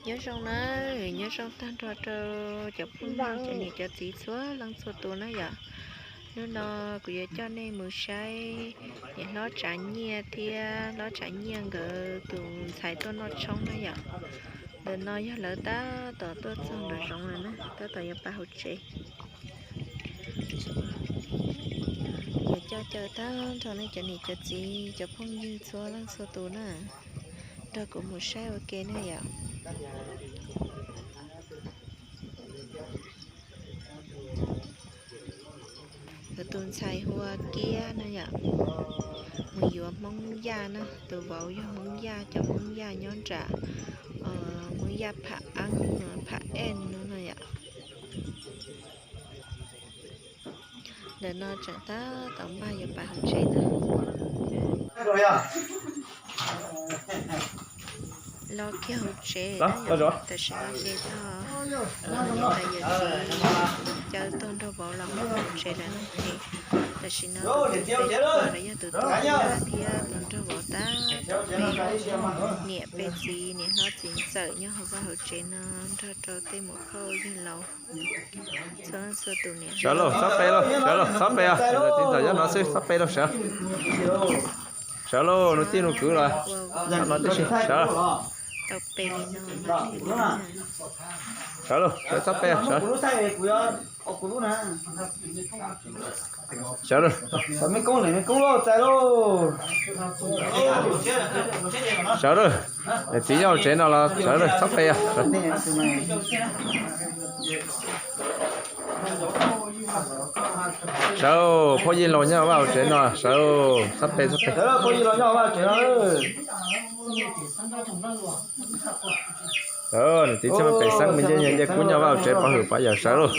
Nyob zoo na, nyob zoo tag nrho rau cov phooj ywg, cov niam cov txiv txhua leej txhua tus na yom. Hnub no kuv yuav coj nej mus saib niam hlob Tsav Nyiaj thiab hlob Tsav Nyiaj nkawd tus ntxhais tuaj noj tshoob na yom. Ntawm no yog lawv tab tom tuaj txog nraum zoov lawm na, tab tom yuav pais hauv tsev. Yuav coj caw tag nrho nej cov niam cov txiv cov phooj ywg txhua leej txhua tus na, nrog kuv mus saib ua ke na yom. Nkawd tus ntxhais hu ua Kiab na yom, mus yuav Hmoob Yaj na, tus vauv yog Hmoob Yaj, cov Hmoob Yaj nyob nram Hmoob Yaj Pham Eeb, Pham Eej no no yom. Ntawm no tseem tab tom npaj yuav pais hauv tsev na. Los kiag hauv tsev, tam sim no ces tog niam tais yawm txiv caw tog nraug vauv los hauv tsev lawm no ces tam sim no tus pem los yog tus tuaj thiab tus nraug vauv tab tom pe niam pe txiv, niam hlob txiv ntxawm nyob hauv vaj hauv tsev no nrog rau tej muam phauj yawg laus txhua leej txhua tus niam. Sawv lauj, txhob pe lauj, sawv lauj, txhob pe os, txiv ntxawm nyob no xwb, txhob pe lauj, sawv. Sawv lauj, nus tij nus kwv los no tib si, sawv. Tau pe li no mas thiaj li. Sawv lauj, sawv txhob pe, sawv. Sawv lauj. Sawv lauj. Niam txiv nyob hauv tsev no los sawv lauj, txhob pe os. Sawv, phooj ywg laus nyob vaj hauv tsev no, sawv, txhob pe, txhob pe. Niam txiv txhob pe, xeeb me ncej ncej kub nyob vaj hauv tsev pov hwm pov yawm, sawv lauj.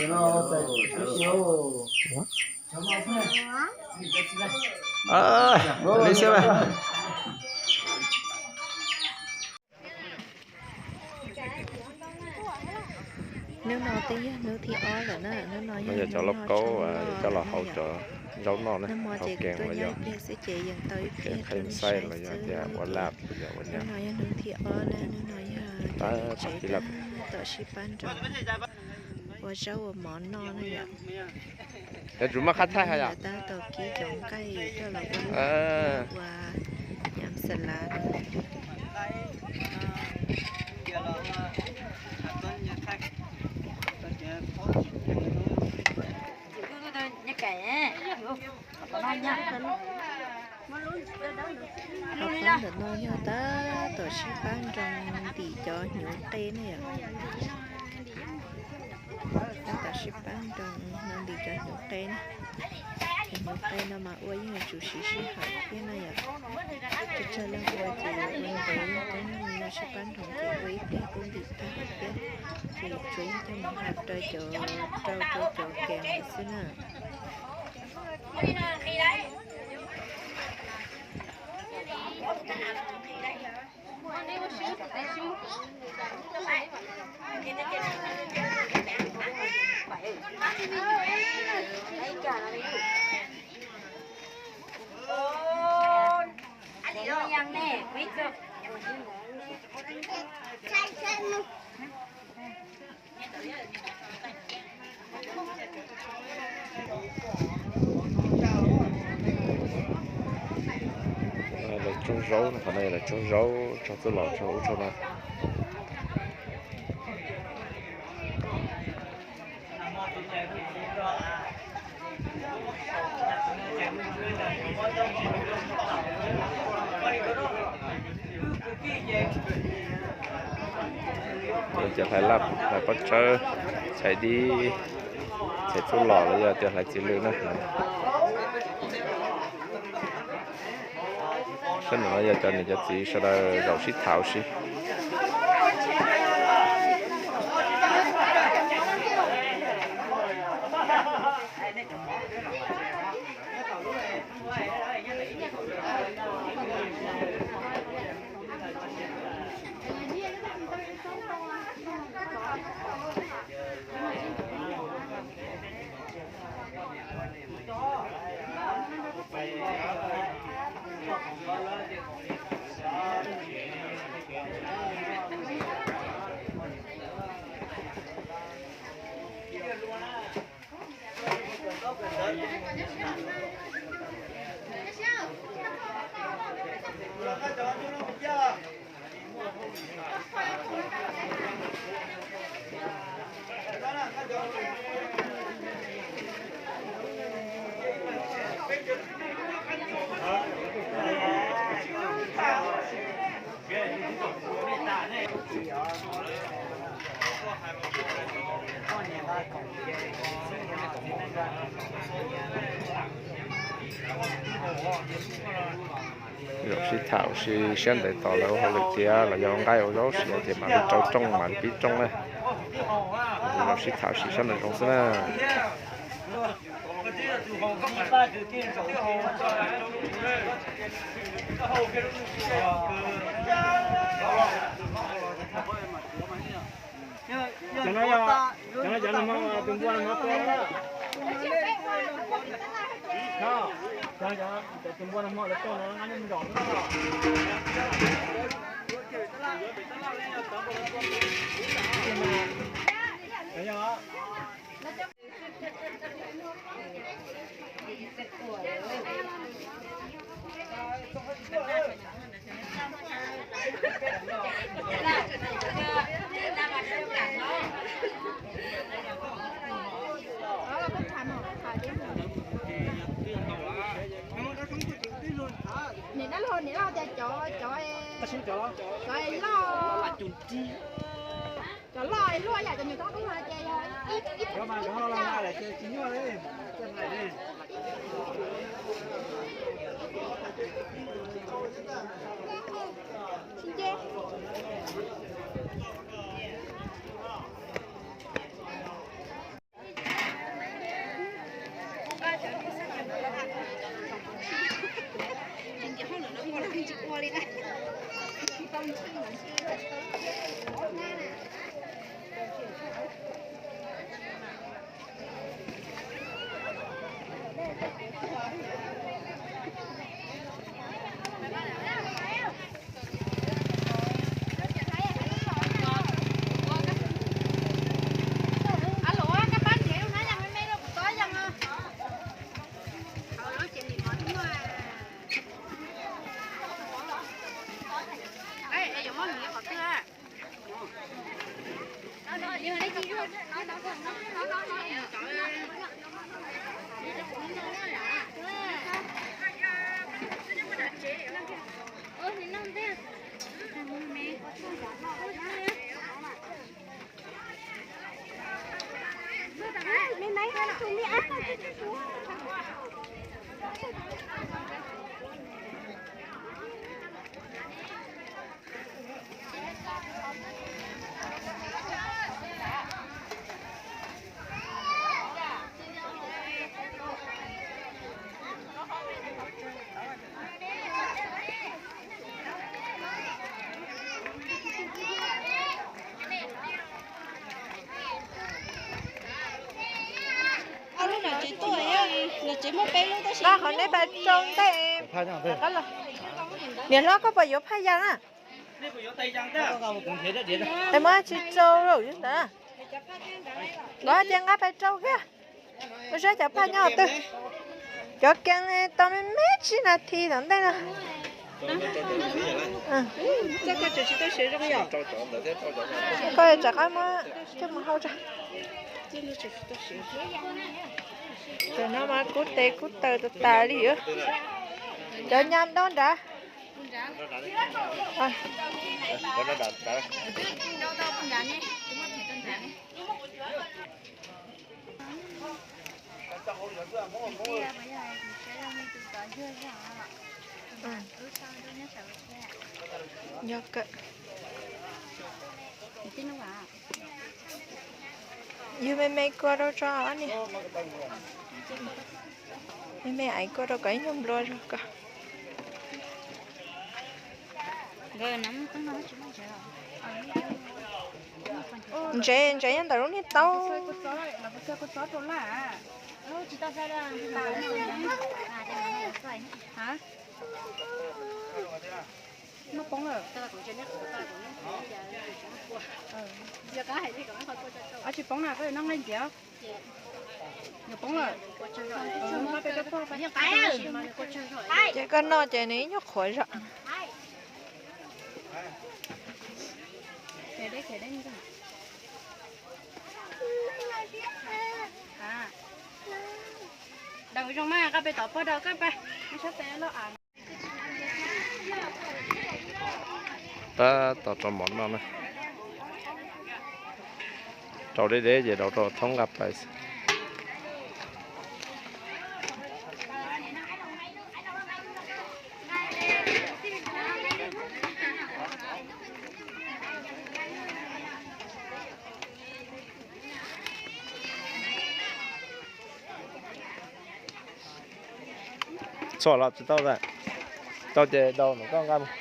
Li xwb. Hnub no twb yog hnub thib ob lawm na, hnub no yog cov lauj kaub, coj los hau cov zaub noj na, nag hmo ces kuv tuaj nyob ib pliag xwb ces yeej tau ib pliag rau nej saib xwb. Hnub no yog hnub thib ob na, hnub no yog tsev tab tom sib pab nrog ua zaub ua mov noj na yom. Lawv tab tom kib cov nqaij coj los ua, ua yam xas lav. Hauv qab ntawm no yog tab tom sib pab nrog ntim cov hnyuv qe na yom. Tab tom sib pab nrog no ntim cov hnyuv qe na. Cov hnyuv qe no mas ua yeej yuav tsum siv sij hawm thiab na yom. Tsawg tsawg leej ua ces ua ntev, cov neeg no sib pab nrog ces ua ib pliag kuj ntim tag thiab. Ces tsuas yog coj mus hau rau cov, rau rau cov kev xwb na. Lawv tsoo zaub, qhov no yog lawv tsoo zaub, tsoo txuj lom, tsoo ub tsoo no. Cov hlais laj, hlais pob tsawb, txhais dib, txhais txuj lom los yog tias hlais txiv lws na. Sab no yog cov niam cov txiv sawv daws zaum sib tham si. Zaum sib tham ua si sab ntawd tos lawv ua hauj lwm thiab los yog ua nqaij ua zaub siav ces mam li rau rooj mam li pib rooj na. Zaum sib tham ua si sab ntawd zoo xwb na. Cov no yog, cov no cov nag hmo tus npua nag hmo tua na. Cov, cov tus npua nag hmo lawv tua no nqa nyob nrov no. Niam dab laug, niam dab laug tias cov, cov, cov loj, cov loj luaj yam cov nyuag toob dub no ces yog ib, ib, ib txhiab. Ob lub no tsev tuaj, no tsev muaj peb lub tab sis qhov neb pais rau ntej. Niam hlob, koj puas yuav phaj yas na? Tes muab tsis rau ntawd. Nkawd hais tias nqa pais rau thiab. Ua saib cov phaj nyob twg. Cov kees tau me me tsib nas this tom ntej no. Koj tsam qab muab coj mus hau tso. Cov no mas kub tes kub taw tas tas li. Cov nyab ntaub nrad. Yog kawm. Yug me me kua rau tso ob niag. Me me aiv kua rau kom ib nyuag nplua zog kom. Ntsev, ntsev nyob ntawm lub niag taub. Tsis poob na, koj yuav noj nqaij ntxiv. Yuav poob lawm. Ces koj noj ces nws ib nyuag qhuav zog. Daws zoo mas, nqa pem tod pog daws koj pab. Tab tom rau mov noj na. Rau deb deb ces rau rau thoob nqaj plaws. Txhua los tsis tau, tau ces rau nws koj nqa mus.